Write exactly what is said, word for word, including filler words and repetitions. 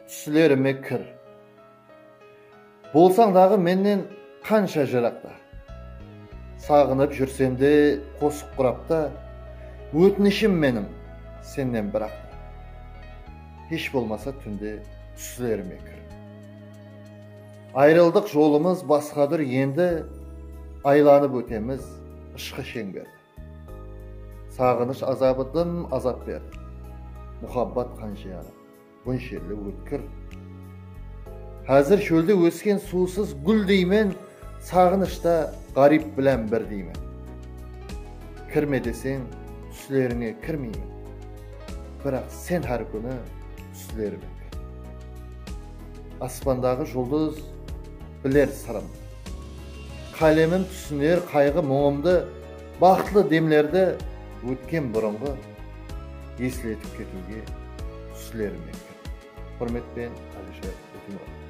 túslerime kir. Bolsań daǵı mennen qansha jıraqta. Saǵınıp júrsem de qosıq qurapta, ótinishim meniń sennen biraqta. Hesh bolmasa túnde túslerime kir. Ayrıldıq jolımız basqadur endi, aylanıp ótemiz ıshqı sheńberdi. Saǵınısh azabı dım azap berdi. Muhabbat qansha bunsheli ótkir. Házir shólde ósken suwsız gúldeymen, saǵınıshta ǵárip bilan birdeymen. Kirme deseń, túslerińe kirmeymen. Biraq sen hár kúni túslerime kir. Aspandaǵı juldız biler sırımdı. Qálemim túsiner qayǵı-muńımdı, baxıtlı demlerdi ótken burınǵı esletip ketiwge túslerime kir. Húrmet penen, Alisher Ótemurod.